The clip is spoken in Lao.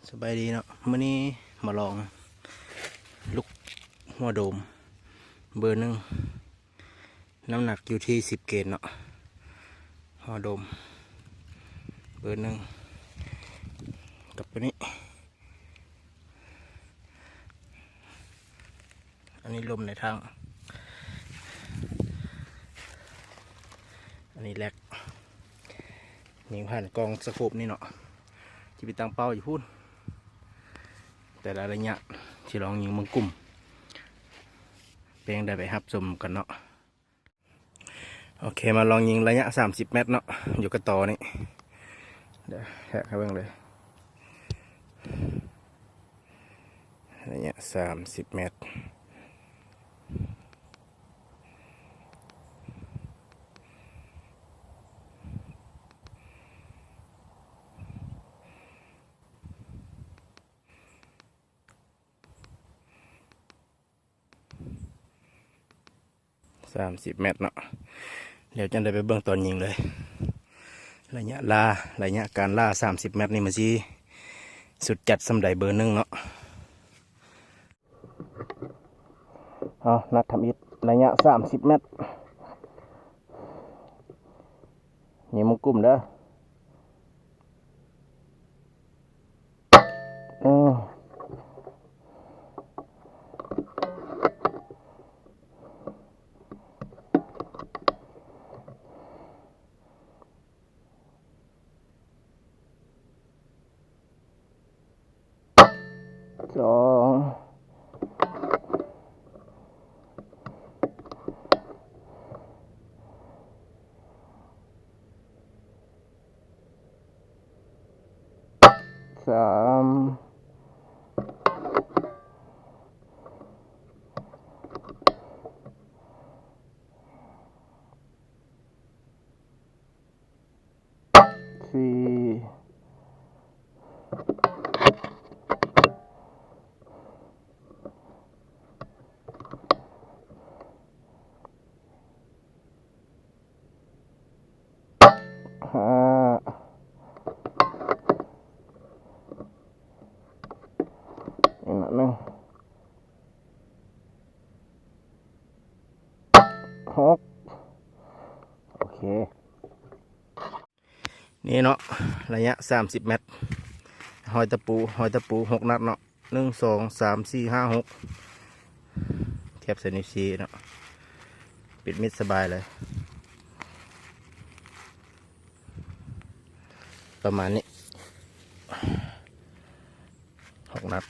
ສະບາຍດີເນາະ ມື້ນີ້ມາລອງລູກຫົວໂດມເບີໜຶ່ງ ນ້ຳໜັກຢູ່ທີ່ສິບເກນເນາະ ຫົວໂດມເບີໜຶ່ງ ກັບໂຕນີ້. ອັນນີ້ລົມໃນຖັງ ອັນນີ້ແລັກ ຍິງຜ່ານກ້ອງສະໂຄບນີ້ເນາະ ທີ່ໄປຕັ້ງເປົ້າຢູ່ພຸ້ນ ແຕ່ລະໄລຍະ ຊິລອງຍິງເບິ່ງກຸ່ມ ເປັນຈັ່ງໃດ ໄປຮັບຊົມກັນເນາະ. ໂອເຄ ມາລອງຍິງໄລຍະສາມສິບແມັດເນາະ ຢູ່ກະຕໍນີ້ ດຽວແທກໃຫ້ເບິ່ງເລີຍ ໄລຍະສາມສິບແມັດ. ສາມສິບແມັດເນາະ ດຽວຈັ່ງໃດໄປເບິ່ງຕອນຍິງເລີຍ ໄລຍະລ່າ ໄລຍະການລ່າສາມສິບແມັດນີ້ ມັນຊິສຸດຈັດສ່ຳໃດເບີໜຶ່ງເນາະ. ເອົາ ນັດທຳອິດ ໄລຍະສາມສິບແມັດ ຍິງມຸມກຸ່ມເດີ. ສອງ ສາມ ສີ່ ຫ້າ ອີກນັດໜຶ່ງ ຫົກ ໂອເຄ ນີ້ເນາະ ໄລຍະສາມສິບແມັດ ຫ້ອຍຕະປູ ຫ້ອຍຕະປູ ຫົກນັດເນາະ ໜຶ່ງ ສອງ ສາມ ສີ່ ຫ້າ ຫົກ ທຽບໃສ່ນິ້ວຊີ້ເນາະ ປິດມິດສະບາຍເລີຍ ປະມານນີ້ ຫົກນັດ.